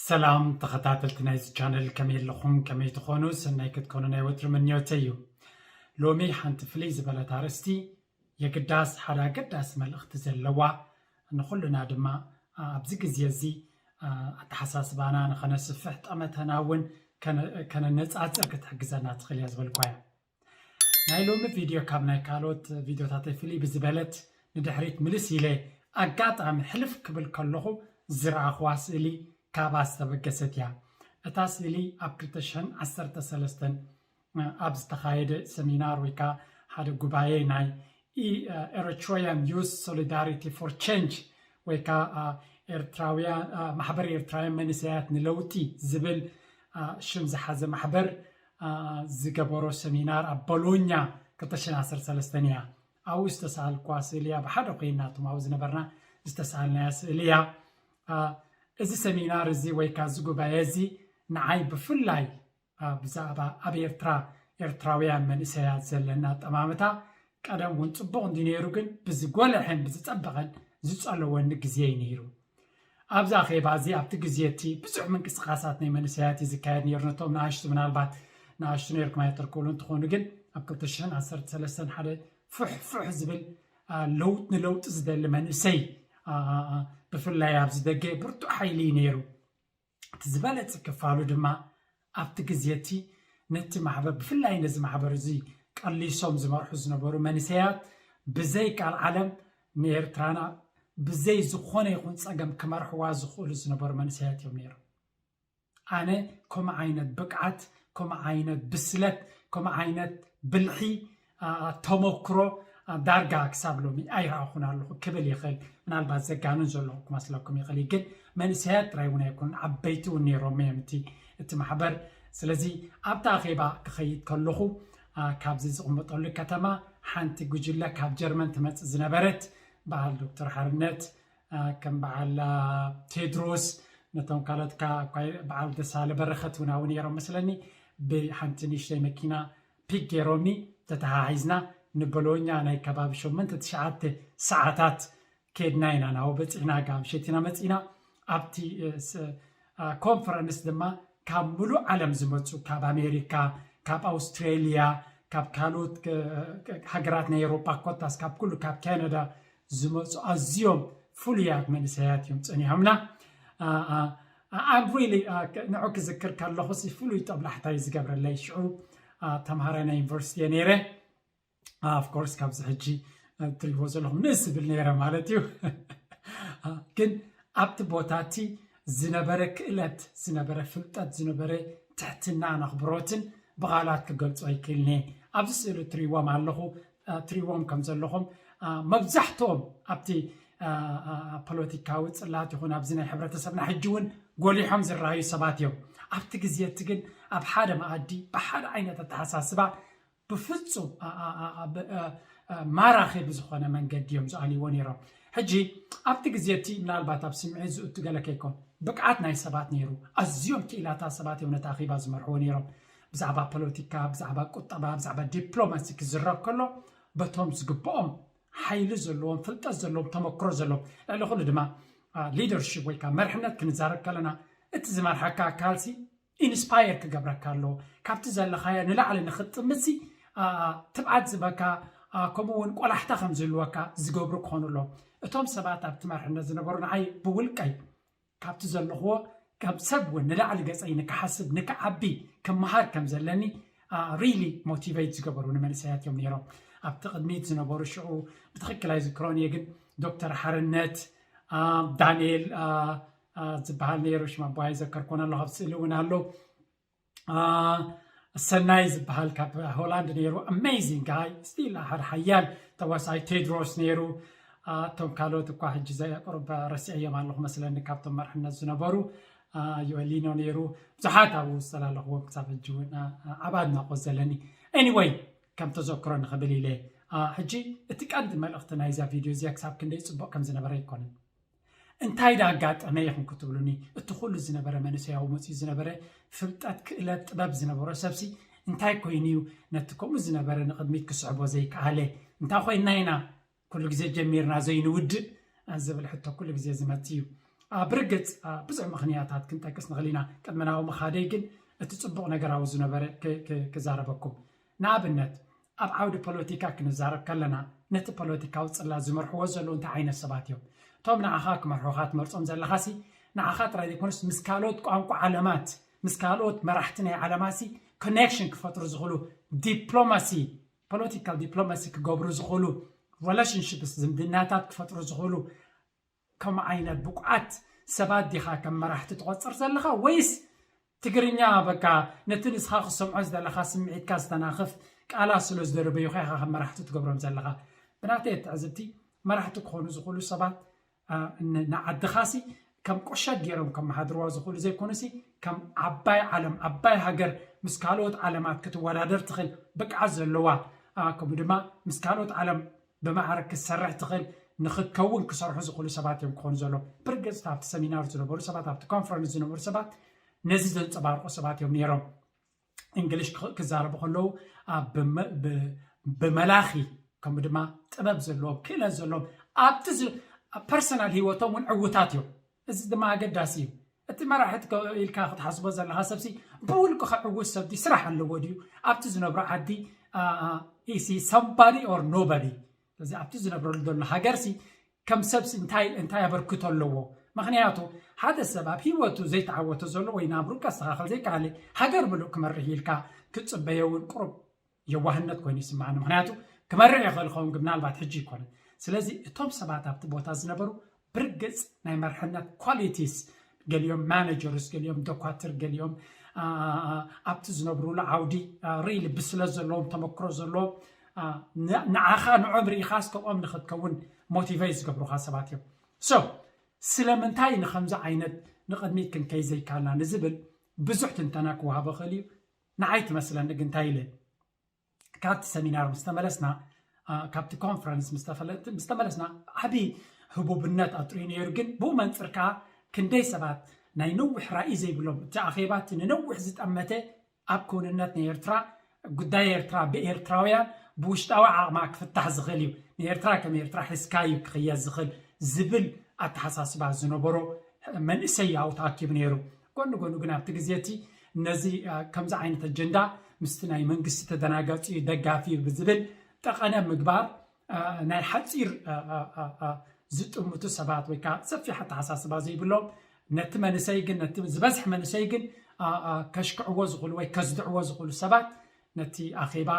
ሰላም ተኸታተልቲ ናይዚ ቻነል፣ ከመይ ኣለኹም? ከመይ ትኾኑ? ሰናይ ክትኮኑ ናይ ወትሩ ምንዮተይ እዩ። ሎሚ ሓንቲ ፍልይ ዝበለት ኣርእስቲ፣ የግዳስ ሓደ ኣገዳሲ መልእኽቲ ዘለዋ፣ ንኹልና ድማ ኣብዚ ግዜ እዚ ኣተሓሳስባና ንኸነስፍሕ፣ ጠመተና እውን ከነነጻጽር ክትሕግዘና ትኽእል እያ ዝበልኳ እያ። ናይ ሎሚ ቪድዮ ካብ ናይ ካልኦት ቪድዮታተይ ፍልይ ብዝበለት ንድሕሪት ምልስ ኢለ ኣጋጣሚ ሕልፍ ክብል ከለኹ ዝረኣኽዋ ስእሊ ካብኣ ዝተበገሰት እያ። እታ ስእሊ ኣብ ክልተ ሽሕን ዓሰርተ ሰለስተን ኣብ ዝተኻየደ ሰሚናር ወይ ከዓ ሓደ ጉባኤ ናይ Eritrean Youth Solidarity for Change ወይ ከዓ ኤርትራውያን ማሕበር ኤርትራውያን መንእሰያት ንለውጢ ዝብል ሽም ዝሓዘ ማሕበር ዝገበሮ ሰሚናር ኣብ ቦሎኛ ክልተ ሽሕን ዓሰርተ ሰለስተን እያ። ኣብኡ ዝተሰኣልኳ ስእሊ እያ። ብሓደ ኮይና እቶም ኣብኡ ዝነበርና ዝተሰኣልናያ ስእሊ እያ። እዚ ሰሚናር እዚ ወይ ከዓ እዚ ጉባኤ እዚ ንዓይ ብፍላይ ብዛዕባ ኣብ ኤርትራ ኤርትራውያን መንእሰያት ዘለና ኣጠማምታ ቀደም እውን ጽቡቕ እንዲ ነይሩ፣ ግን ብዝጎለሐን ብዝጸበቐን ዝጸለወኒ ግዜ እዩ ነይሩ። ኣብዚ ኣኼባ እዚ ኣብቲ ግዜ እቲ ብዙሕ ምንቅስቃሳት ናይ መንእሰያት እዩ ዝካየድ ነይሩ። ነቶም ንኣሽቱ ምናልባት ንኣሽቱ ነርኩም ኣይተርክብሉ እንትኾኑ፣ ግን ኣብ ክልተ ሽሕን ዓሰርተ ሰለስተን ሓደ ፍሕ ፍሕ ዝብል ለውጥ ንለውጢ ዝደሊ መንእሰይ ብፍላይ ኣብዚ ደገ ብርቱዕ ሓይሊ እዩ ነይሩ። እቲ ዝበለጸ ክፋሉ ድማ ኣብቲ ግዜ እቲ ነቲ ማሕበር ብፍላይ ነዚ ማሕበር እዚ ቀሊሶም ዝመርሑ ዝነበሩ መንእሰያት ብዘይ ቃል ዓለም ንኤርትራና ብዘይ ዝኾነ ይኹን ጸገም ክመርሕዋ ዝኽእሉ ዝነበሩ መንእሰያት እዮም ነይሮም። ኣነ ከምኡ ዓይነት ብቕዓት፣ ከምኡ ዓይነት ብስለት፣ ከምኡ ዓይነት ብልሒ፣ ተመክሮ ዳርጋ ክሳብ ሎሚ ኣይረኣኹን ኣለኹ ክብል ይኽእል። ምናልባት ዘጋንን ዘለኹ ክመስለኩም ይኽእል እዩ፣ ግን መንእሰያት ጥራይ እውን ኣይኮኑን፣ ዓበይቲ እውን ነይሮም እዮም እቲ እቲ ማሕበር። ስለዚ ኣብቲ ኣኼባ ክኸይድ ከለኹ ካብዚ ዝቕመጠሉ ከተማ ሓንቲ ጉጅለ ካብ ጀርመን ትመጽእ ዝነበረት በዓል ዶክተር ሓርነት፣ ከም በዓል ቴድሮስ፣ ነቶም ካልኦት በዓል ደሳለ በረኸት እውን ኣብኡ ነይሮም መስለኒ። ብሓንቲ ንእሽተይ መኪና ፒክ ገይሮምኒ፣ ተተሓሒዝና ንቦሎኛ ናይ ከባቢ ሸሞንተ ትሽዓተ ሰዓታት ከድና ኢና። ናብኡ በጺሕና፣ ጋምሸት ኢና መጺና። ኣብቲ ኮንፈረንስ ድማ ካብ ሙሉእ ዓለም ዝመጹ፣ ካብ ኣሜሪካ፣ ካብ ኣውስትሬልያ፣ ካብ ካልኦት ሃገራት ናይ ኤውሮጳ ኮታስ ካብ ኩሉ፣ ካብ ካናዳ ዝመጹ ኣዝዮም ፍሉያት መንእሰያት እዮም ጸኒሖምና። I'm really ንዑ ክዝክር ከለኹ ሲ ፍሉይ ጦብላሕታ እዩ ዝገብረለይ። ሽዑ ተምሃራይ ናይ ዩኒቨርሲቲ እየ ነይረ። Of course ካብዚ ሕጂ ትሪእዎ ዘለኹም ንእስ ዝብል ነይረ ማለት እዩ። ግን ኣብቲ ቦታ እቲ ዝነበረ ክእለት፣ ዝነበረ ፍልጠት፣ ዝነበረ ትሕትናን ኣኽብሮትን ብቓላት ክገልጾ ኣይክእልን እየ። ኣብዚ ስእሊ ትሪእዎም ኣለኹ፣ ትሪእዎም ከም ዘለኹም መብዛሕትኦም ኣብቲ ፖለቲካዊ ጽላት ይኹን ኣብዚ ናይ ሕብረተሰብና ሕጂ እውን ጎሊሖም ዝረኣዩ ሰባት እዮም። ኣብቲ ግዜ እቲ ግን ኣብ ሓደ መኣዲ ብሓደ ዓይነት ኣተሓሳስባ ብፍጹም ማራኺ ብዝኾነ መንገዲ እዮም ዝኣልይዎ ነይሮም። ሕጂ ኣብቲ ግዜ እቲ ምናልባት ኣብ ስምዒት ዝእቱ ገለ ከይኮን ብቕዓት ናይ ሰባት ነይሩ። ኣዝዮም ክኢላታት ሰባት እዮም ነቲ ኣኼባ ዝመርሕዎ ነይሮም። ብዛዕባ ፖለቲካ፣ ብዛዕባ ቁጠባ፣ ብዛዕባ ዲፕሎማሲ ክዝረብ ከሎ በቶም ዝግብኦም ሓይሊ ዘለዎም፣ ፍልጠት ዘለዎም፣ ተመክሮ ዘለዎም፣ ልዕሊ ኩሉ ድማ ሊደርሺፕ ወይ ከዓ መርሕነት ክንዛረብ ከለና እቲ ዝመርሓካ ኣካልሲ ኢንስፓየር ክገብረካ ኣለዎ። ካብቲ ዘለኻዮ ንላዕሊ ንኽትጥምትሲ ትብዓት ዝበካ ከምኡ እውን ቆላሕታ ከም ዝህልወካ ዝገብሩ ክኾኑ ኣለዎም። እቶም ሰባት ኣብቲ መርሕነት ዝነበሩ ንዓይ ብውልቀይ ካብቲ ዘለኽዎ ከም ሰብ እውን ንላዕሊ ገጸይ ንክሓስብ ንክዓቢ ክመሃር ከም ዘለኒ ሪሊ ሞቲቬት ዝገበሩ ንመንእሰያት እዮም ነይሮም። ኣብቲ ቅድሚት ዝነበሩ ሽዑ ብትኽክል ኣይዝክሮን እየ፣ ግን ዶክተር ሓርነት፣ ዳንኤል ዝበሃል ነይሩ፣ ሽም ኣቦ ኣይዘከርኩን ኣለኹ፣ ኣብ ስእሊ እውን ኣሎ። ሰናይ ዝበሃል ካብ ሆላንድ ነይሩ፣ ኣሜዚንግ ጋይ፣ ስቲል ሓደ ሓያል ተዋሳይ። ቴድሮስ ነይሩ። እቶም ካልኦት እኳ ሕጂ ቁሩብ ረሲዐዮም ኣለኹ መስለኒ፣ ካብቶም መርሕነት ዝነበሩ ዮኤሊኖ ነይሩ። ብዙሓት ኣብኡ ዝፈላለኹዎም ክሳብ ሕጂ እውን ዓቢ ኣድናቖት ዘለኒ። ኤኒወይ ከም ተዘክሮ ንኽብል ኢለ። ሕጂ እቲ ቀንዲ መልእኽቲ ናይዛ ቪድዮ እዚኣ ክሳብ ክንደይ ጽቡቕ ከም ዝነበረ ኣይኮነን። እንታይ ደኣ ኣጋጠመ ኢኹም ክትብሉኒ፣ እቲ ኩሉ ዝነበረ መንእሰያዊ መጺኡ ዝነበረ ፍልጠት፣ ክእለት፣ ጥበብ ዝነበሮ ሰብሲ እንታይ ኮይኑ እዩ ነቲ ከምኡ ዝነበረ ንቕድሚት ክስዕቦ ዘይከኣለ? እንታይ ኮይንና ኢና ኩሉ ግዜ ጀሚርና ዘይንውድእ ዝብል ሕቶ ኩሉ ግዜ ዝመጽእ እዩ። ብርግፅ ብዙሕ ምኽንያታት ክንጠቅስ ንኽእል ኢና። ቅድሚ ናብኡ ምኻደይ ግን እቲ ፅቡቕ ነገራዊ ዝነበረ ክዛረበኩም። ንኣብነት ኣብ ዓውዲ ፖለቲካ ክንዛረብ ከለና ነቲ ፖለቲካዊ ፅላት ዝመርሕዎ ዘለዉ እንታይ ዓይነት ሰባት እዮም? እቶም ንዓኻ ክመርሑኻ ትመርፆም ዘለኻሲ ንዓኻ ጥራይ ዘይኮኑስ ምስ ካልኦት ቋንቋ ዓለማት ምስ ካልኦት መራሕቲ ናይ ዓለማሲ ኮኔክሽን ክፈጥሩ ዝኽእሉ ዲፕሎማሲ ፖለቲካል ዲፕሎማሲ ክገብሩ ዝኽእሉ ሪሌሽንሽፕስ ዝምድናታት ክፈጥሩ ዝኽእሉ ከም ዓይነት ብቁዓት ሰባት ዲኻ ከም መራሕቲ ትቆፅር ዘለኻ ወይስ ትግርኛ በቃ ነቲ ንስኻ ክሰምዖ ዝደለኻ ስምዒትካ ዝተናኽፍ ቃላት ስለ ዝደረበዩኻ ኢኻ ከም መራሕቲ ትገብሮም ዘለኻ? ብናተይ ኣትዕዝብቲ መራሕቲ ክኾኑ ዝኽእሉ ሰባት ንዓድኻሲ ከም ቁሸት ገይሮም ከመሓድርዋ ዝኽእሉ ዘይኮኑሲ ከም ዓባይ ዓለም ዓባይ ሃገር ምስ ካልኦት ዓለማት ክትወዳደር ትኽእል ብቅዓት ዘለዋ ከምኡ ድማ ምስ ካልኦት ዓለም ብማዕረ ክትሰርሕ ትኽእል ንክትከውን ክሰርሑ ዝኽእሉ ሰባት እዮም ክኾኑ ዘለዎም። ብርግፅ ኣብቲ ሰሚናር ዝነበሩ ሰባት ኣብቲ ኮንፈረንስ ዝነበሩ ሰባት ነዚ ዘንፀባርቁ ሰባት እዮም ነይሮም። እንግሊሽ ክዛረቡ ከለዉ ብመላኺ ከምኡ ድማ ጥበብ ዘለዎም ክእለት ዘለዎም ኣብቲ ፐርሰናል ሂወቶም እውን ዕውታት እዮም። እዚ ድማ ኣገዳሲ እዩ። እቲ መራሒ ኢልካ ክትሓስቦ ዘለካ ሰብሲ ብውልቁ ከዕውት ሰብ ድዩ ስራሕ ኣለዎ ድዩ ኣብቲ ዝነብሮ ዓዲ ኢሲ somebody or nobody ስለዚ ኣብቲ ዝነብረሉ ዘሎ ሃገርሲ ከም ሰብሲ እንታይ እንታይ ኣበርክቶ ኣለዎ? ምክንያቱ ሓደ ሰብ ኣብ ሂወቱ ዘይተዓወተ ዘሎ ወይ ናብሩ ከስተኻኸል ዘይከኣለ ሃገር ምሉእ ክመርሕ ኢልካ ክትፅበዮ እውን ቁሩብ የዋህነት ኮይኑ ይስምዓኒ። ምክንያቱ ክመርሕ ይኽእል ኸውን ግን ምናልባት ሕጂ ይኮነ። ስለዚ እቶም ሰባት ኣብቲ ቦታ ዝነበሩ ብርግፅ ናይ መርሕነት ኳሊቲስ ገሊኦም ማነጀርስ ገሊኦም ዶኳትር ገሊኦም ኣብቲ ዝነብሩሉ ዓውዲ ሪሊ ብስለት ዘለዎም ተመክሮ ዘለዎም ንዓኻ ንዖም ርኢኻስ ከምኦም ንኽትከውን ሞቲቨይ ዝገብሩኻ ሰባት እዮም። ሶ ስለምንታይ ንከምዚ ዓይነት ንቕድሚት ክንከይ ዘይካልና ንዝብል ብዙሕ ትንተና ክወሃቦ ክእል እዩ። ንዓይ ትመስለኒ ግን እንታይ ኢለ ካብቲ ሰሚናር ምስ ተመለስና ካብቲ ኮንፈረንስ ምስ ተመለስና ዓብዪ ህቡብነት ኣጥርዩ ነይሩ። ግን ብኡ መንፅር ከዓ ክንደይ ሰባት ናይ ነዊሕ ራእይ ዘይብሎም እቲ ኣኼባ እቲ ንነዊሕ ዝጠመተ ኣብ ክውንነት ናይ ኤርትራ ጉዳይ ኤርትራ ብኤርትራውያን ብውሽጣዊ ዓቕማ ክፍታሕ ዝኽእል እዩ፣ ንኤርትራ ከም ኤርትራ ሒዝካዩ ክኽየድ ዝኽእል ዝብል ኣተሓሳስባ ዝነበሮ መንእሰይ ኣብኡ ተኣኪቡ ነይሩ። ጎኒ ጎኑ ግን ኣብቲ ግዜ እቲ ነዚ ከምዚ ዓይነት ኣጀንዳ ምስቲ ናይ መንግስቲ ተደናጋፂ ደጋፊ ብዝብል ጠቐነ ምግባር ናይ ሓፂር ዝጥምቱ ሰባት ወይ ከዓ ሰፊሕ ኣተሓሳስባ ዘይብሎም ነቲ መንእሰይ ግን ነቲ ዝበዝሕ መንእሰይ ግን ከሽክዕዎ ዝኽእሉ ወይ ከዝድዕዎ ዝኽእሉ ሰባት ነቲ ኣኼባ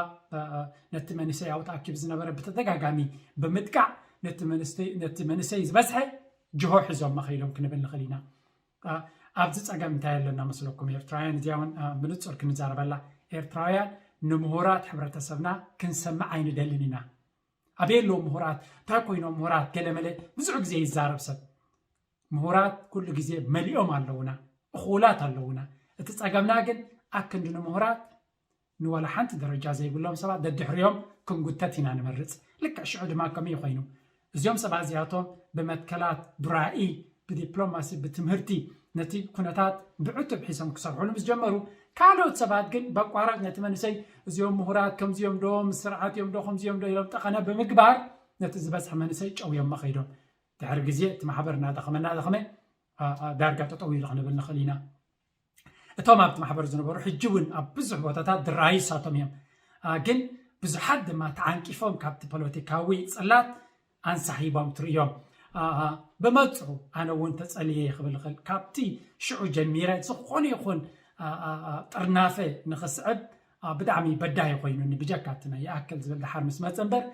ነቲ መንእሰይ ኣብኡ ተኣኪቡ ዝነበረ ብተደጋጋሚ ብምጥቃዕ ነቲ መንእሰይ ዝበዝሐ ጅሆ ሒዞም መኸይዶም ክንብል ንኽእል ኢና። ኣብዚ ፀገም እንታይ ኣለና መስለኩም ኤርትራውያን? እዚኣ እውን ብንፁር ክንዛረበላ። ኤርትራውያን ንምሁራት ሕብረተሰብና ክንሰምዕ ኣይንደልን ኢና። ኣበይ ኣለዉ ምሁራት? እንታይ ኮይኖም ምሁራት? ገለመለ ብዙሕ ግዜ ይዛረብ ሰብ። ምሁራት ኩሉ ግዜ መሊኦም ኣለዉና፣ እኹላት ኣለዉና። እቲ ፀገምና ግን ኣክንዲ ንምሁራት ንዋላ ሓንቲ ደረጃ ዘይብሎም ሰባት ደድሕሪኦም ክንጉተት ኢና ንመርፅ። ልክዕ ሽዑ ድማ ከመይ ኮይኑ እዚኦም ሰባት እዚኣቶም ብመትከላት ብራእይ ብዲፕሎማሲ ብትምህርቲ ነቲ ኩነታት ብዕቱብ ሒዞም ክሰርሕሉ ምስ ጀመሩ ካልኦት ሰባት ግን በቋራጭ ነቲ መንእሰይ እዚኦም ምሁራት ከምዚኦም ዶ ምስ ስርዓት እዮም ዶ ከምዚኦም ዶ ኢሎም ጠቐነ ብምግባር ነቲ ዝበዝሐ መንእሰይ ጨውዮም መኸይዶም ድሕሪ ግዜ እቲ ማሕበር እናደኸመ እናደኸመ ዳርጋ ጠጠው ኢሉ ክንብል ንኽእል ኢና። እቶም ኣብቲ ማሕበር ዝነበሩ ሕጂ እውን ኣብ ብዙሕ ቦታታት ድራዩ ሳቶም እዮም። ግን ብዙሓት ድማ ተዓንቂፎም ካብቲ ፖለቲካዊ ፅላት ኣንሳሒቦም ትርእዮም። ብመፅሑ ኣነ እውን ተፀልየ ክብል ይኽእል ካብቲ ሽዑ ጀሚረ ዝኾነ ይኹን ጥርናፈ ንኽስዕብ ብጣዕሚ በዳሂ ኮይኑኒ ብጀካ እቲ ናይ ይኣክል ዝብል ድሓር ምስ መፀ እምበር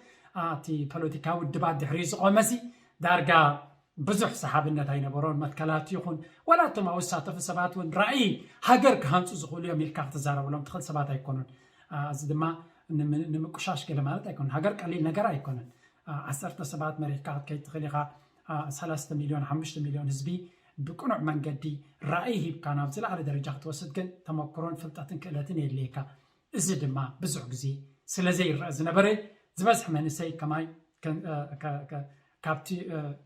እቲ ፖለቲካዊ ውድባት ድሕሪ ዝቆመሲ ዳርጋ ብዙሕ ሰሓብነት ኣይነበሮን። መትከላት ይኹን ዋላ እቶም ኣብኡ ዝሳተፉ ሰባት እውን ራእይ ሃገር ክሃንፁ ዝኽእሉ እዮም ኢልካ ክትዛረበሎም ትኽእል ሰባት ኣይኮኑን። እዚ ድማ ንምቁሻሽ ገለ ማለት ኣይኮነን። ሃገር ቀሊል ነገር ኣይኮነን። ዓሰርተ ሰባት መሪሕካ ክትከይድ ትኽእል ኢኻ። ሰለስተ ሚልዮን ሓሙሽተ ሚልዮን ህዝቢ ብቅኑዕ መንገዲ ራእይ ሂብካ ናብ ዝለዓለ ደረጃ ክትወስድ ግን ተመክሮን ፍልጠትን ክእለትን የድልየካ። እዚ ድማ ብዙሕ ግዜ ስለ ዘይረአ ዝነበረ ዝበዝሕ መንእሰይ ከማይ ካብቲ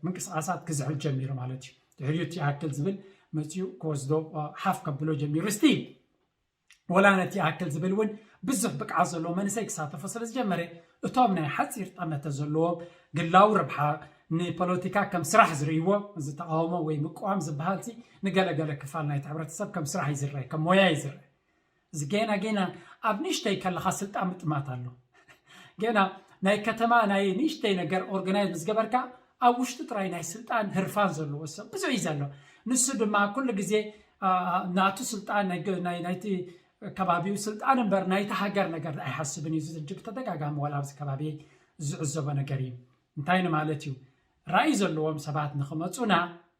ምንቅስቃሳት ክዝሕል ጀሚሩ ማለት እዩ። ድሕሪኡ እቲ ይኣክል ዝብል መፅኡ ክወስዶ ሓፍ ከብሎ ጀሚሩ ስቲል ወላ ነቲ ይኣክል ዝብል እውን ብዙሕ ብቅዓት ዘለዎ መንእሰይ ክሳተፎ ስለ ዝጀመረ እቶም ናይ ሓፂር ጠመተ ዘለዎም ግላዊ ረብሓ ንፖለቲካ ከም ስራሕ ዝርእይዎ፣ እዚ ተቃውሞ ወይ ምቅዋም ዝበሃል ሲ ንገለገለ ክፋል ናይቲ ሕብረተሰብ ከም ስራሕ እዩ ዝረአ፣ ከም ሞያ እዩ ዝረአ። እዚ ጌና ጌና ኣብ ንእሽተይ ከለኻ ስልጣን ምጥማት ኣሎ። ጌና ናይ ከተማ ናይ ንእሽተይ ነገር ኦርጋናይዝ ምስ ገበርካ፣ ኣብ ውሽጡ ጥራይ ናይ ስልጣን ህርፋን ዘለዎ ሰብ ብዙሕ እዩ ዘሎ። ንሱ ድማ ኩሉ ግዜ ናቱ ስልጣን ናይቲ ከባቢኡ ስልጣን እምበር ናይቲ ሃገር ነገር ኣይሓስብን እዩ። እዚ ብተደጋጋሚ ዋላ ኣብዚ ከባቢ ዝዕዘቦ ነገር እዩ። እንታይ ንማለት እዩ? ራእይ ዘለዎም ሰባት ንክመፁና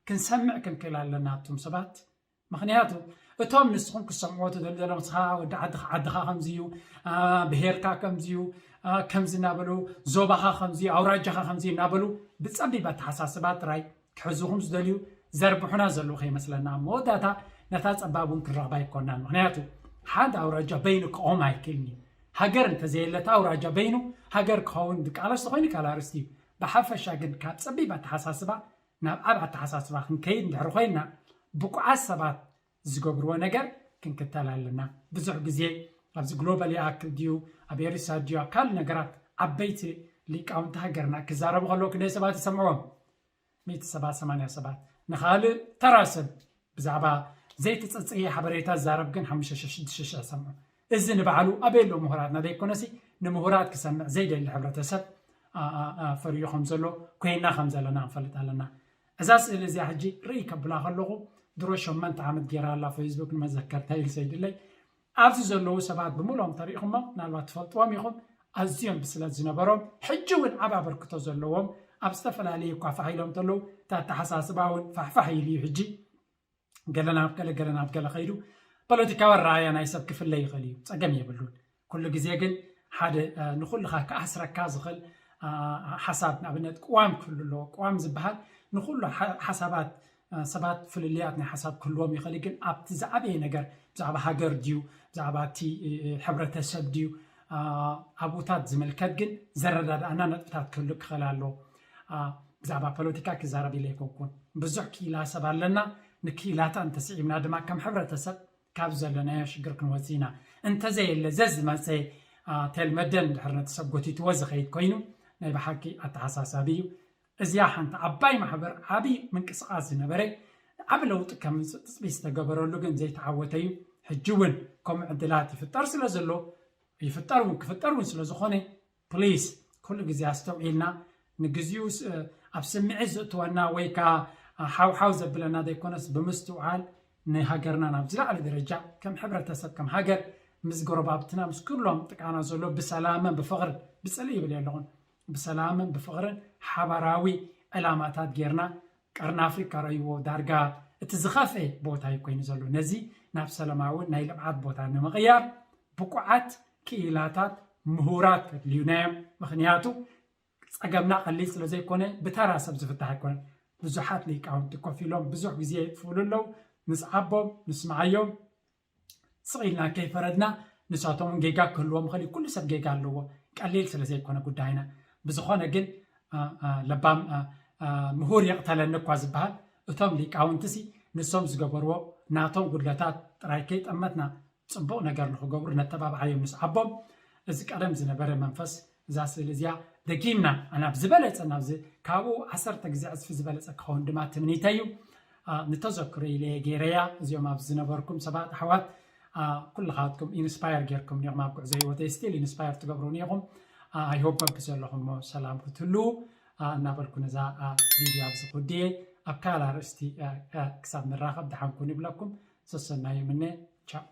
ክንሰምዕ ክንክእል ኣለና። እቶም ሰባት ምክንያቱ እቶም ንስኹም ክሰምዕዎ ትደልዩ ዘለኹም፣ ንስኻ ወዲ ዓድኻ፣ ዓድኻ ከምዚ እዩ፣ ብሄርካ ከምዚ እዩ፣ ከምዚ እናበሉ፣ ዞባኻ ከምዚ እዩ፣ ኣውራጃኻ ከምዚ እዩ እናበሉ ብፀቢብ ኣተሓሳስባ ጥራይ ክሕዙኹም ዝደልዩ ዘርብሑና ዘለዉ ከይመስለና። ኣብ መወዳእታ ነታ ፀባብ እውን ክንረኽባ ኣይኮናን። ምክንያቱ ሓደ ኣውራጃ በይኑ ክቆም ኣይክእልን እዩ። ሃገር እንተዘየለታ ኣውራጃ በይኑ ሃገር ክኸውን ድቃለስ ተኮይኑ ካልእ ኣርእስቲ እዩ። ብሓፈሻ ግን ካብ ፀቢብ ኣተሓሳስባ ናብ ዓብ ኣተሓሳስባ ክንከይድ እንድሕር ኮይንና ብቁዓት ሰባት ዝገብርዎ ነገር ክንክተል ኣለና። ብዙሕ ግዜ ኣብዚ ግሎባል ይኣክል ድዩ ኣብ ኤሪሳ ድዩ ኣብ ካልእ ነገራት ዓበይቲ ሊቃውንቲ ሃገርና ክዛረቡ ከለዉ ክንደይ ሰባት ይሰምዕዎም? ሚእቲ ሰባት ሰማንያ ሰባት። ንኻልእ ተራ ሰብ ብዛዕባ ዘይተፀፀየ ሓበሬታ ዝዛረብ ግን ሓሙሽተ ሽሕ ሽዱሽተ ሽሕ ሰምዑ። እዚ ንባዕሉ ኣበይ ኣሎ ምሁራትና ዘይኮነሲ ንምሁራት ክሰምዕ ዘይደሊ ሕብረተሰብ ፈርዩ ከም ዘሎ ኮይና ከም ዘለና ንፈልጥ ኣለና። እዛ ስእሊ እዚኣ ሕጂ ርኢ ከብላ ከለኹ ድሮ ሸመንተ ዓመት ገይራ ኣላ ፌስቡክ ንመዘከርታ ኢልሰ ይድለይ ኣብዚ ዘለዉ ሰባት ብምሎም ተሪእኹሞ ምናልባት ትፈልጥዎም ኢኹም። ኣዝዮም ብስለት ዝነበሮም ሕጂ እውን ዓብ ኣበርክቶ ዘለዎም ኣብ ዝተፈላለዩ ኳፋሕ ኢሎም ተለዉ እቲ ኣተሓሳስባ እውን ፋሕፋሕ ኢሉ እዩ። ሕጂ ገለ ናብ ገለ ገለ ናብ ገለ ከይዱ ፖለቲካዊ ኣረኣያ ናይ ሰብ ክፍለ ይኽእል እዩ፣ ፀገም የብሉን። ኩሉ ግዜ ግን ሓደ ንኩልኻ ክኣስረካ ዝኽእል ሓሳብ ንኣብነት ቅዋም ክህሉ ኣለዎ። ቅዋም ዝበሃል ንኩሉ ሓሳባት ሰባት ፍልልያት ናይ ሓሳብ ክህልዎም ይኽእል ግን ኣብቲ ዝዓበየ ነገር ብዛዕባ ሃገር ድዩ ብዛዕባ እቲ ሕብረተሰብ ድዩ ኣብኡታት ዝምልከት ግን ዘረዳድኣና ነጥብታት ክህሉ ክኽእል ኣለዎ። ብዛዕባ ፖለቲካ ክዛረብ ኢለ ኣይኮንኩን። ብዙሕ ክኢላ ሰብ ኣለና። ንክኢላታ እንተስዒብና ድማ ከም ሕብረተሰብ ካብ ዘለናዮ ሽግር ክንወፅእ ኢና። እንተዘየለ ዘዝመፀ ቴልመደን እንድሕር ነቲ ሰብ ጎቲትዎ ዝኸይድ ኮይኑ ናይ ብሓቂ ኣተሓሳሳቢ እዩ። እዚኣ ሓንቲ ዓባይ ማሕበር ዓብዪ ምንቅስቓስ ዝነበረ ዓብ ለውጢ ከምፅእ ትፅቢት ዝተገበረሉ ግን ዘይተዓወተ እዩ። ሕጂ እውን ከምኡ ዕድላት ይፍጠር ስለ ዘሎ ይፍጠር እውን ክፍጠር እውን ስለ ዝኾነ ፕሊስ ኩሉ ግዜ ኣስተውዒልና ንግዚኡ ኣብ ስምዒት ዘእትወና ወይ ከዓ ሓውሓው ዘብለና ዘይኮነስ ብምስትውዓል ንሃገርና ናብ ዝለዓለ ደረጃ ከም ሕብረተሰብ ከም ሃገር ምስ ጎረባብትና ምስ ኩሎም ጥቃና ዘሎ ብሰላምን ብፍቕርን ብፅልኢ ይብል የለኹን ብሰላምን ብፍቕርን ሓባራዊ ዕላማታት ጌርና ቀርኒ ኣፍሪካ ረእይዎ ዳርጋ እቲ ዝኸፍኤ ቦታ እዩ ኮይኑ ዘሎ። ነዚ ናብ ሰላማዊ ናይ ልምዓት ቦታ ንምቕያር ብቁዓት ክኢላታት ምሁራት ከድልዩና እዮም። ምክንያቱ ፀገምና ቀሊል ስለ ዘይኮነ ብተራ ሰብ ዝፍታሕ ኣይኮነን። ብዙሓት ሊቃውንቲ ኮፍ ኢሎም ብዙሕ ግዜ የጥፍኡሉ ኣለዉ። ንስዓቦም፣ ንስምዓዮም። ስቕ ኢልና ከይፈረድና ንሳቶም እውን ጌጋ ክህልዎም ይኽእል እዩ። ኩሉ ሰብ ጌጋ ኣለዎ። ቀሊል ስለ ዘይኮነ ጉዳይና። ብዝኾነ ግን ለባም ምሁር የቕተለኒ እኳ ዝበሃል እቶም ሊቃውንትሲ ንሶም ዝገበርዎ ናቶም ጉድለታት ጥራይ ከይጠመትና ፅቡቕ ነገር ንኽገብሩ ነተባብዓዮም ንስዓቦም። እዚ ቀደም ዝነበረ መንፈስ እዛ ስእሊ እዚኣ ደጊምና ናብ ዝበለፀ ናብዚ ካብኡ ዓሰርተ ግዜ ዕፅፊ ዝበለፀ ክኸውን ድማ ትምኒተይ እዩ። ንተዘክሮ ኢለ ገይረያ እዚኦም ኣብዚ ዝነበርኩም ሰባት ኣሕዋት ኩልኻትኩም ኢንስፓየር ጌርኩም ኒኹም ኣብ ጉዕዞ ህይወተይ ስቲል ኢንስፓየር ትገብሩኒ ኢኹም። ኣይሆፕ በብዘለኹሞ ሰላም ክትህልዉ እናበልኩ ነዛ ቪድዮ ኣብዚ ክውድየ ኣብ ካልእ ኣርእስቲ ክሳብ ንራኸብ ደሓንኩን ይብለኩም። ሰሰናዩ ምነ ቻው።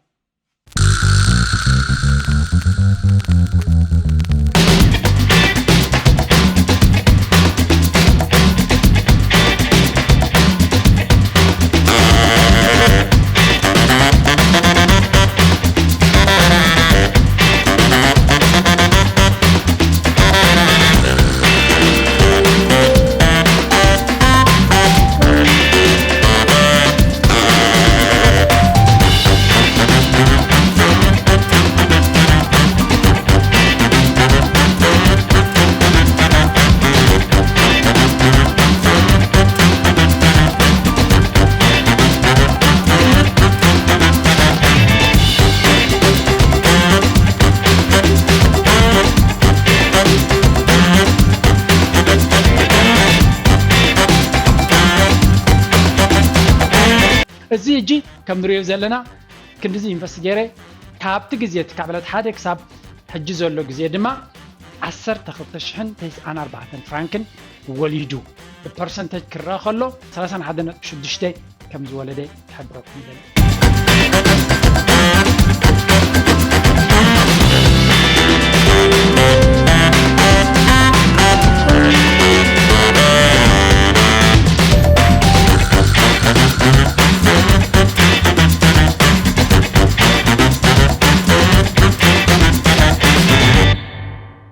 እዚ ሕጂ ከም ንሪኦ ዘለና ክንድዚ ኢንቨስት ገይረ ካብቲ ግዜ እቲ ካብ ዕለት ሓደ ክሳብ ሕጂ ዘሎ ግዜ ድማ ዓሰርተ ክልተ ሽሕን ተስዓን ኣርባዕተን ፍራንክን ወሊዱ። ብፐርሰንተጅ ክረኣ ከሎ ሰላሳን ሓደን ነጥቢ ሽዱሽተ ከም ዝወለደ ክሕብረኩም ይደሊ።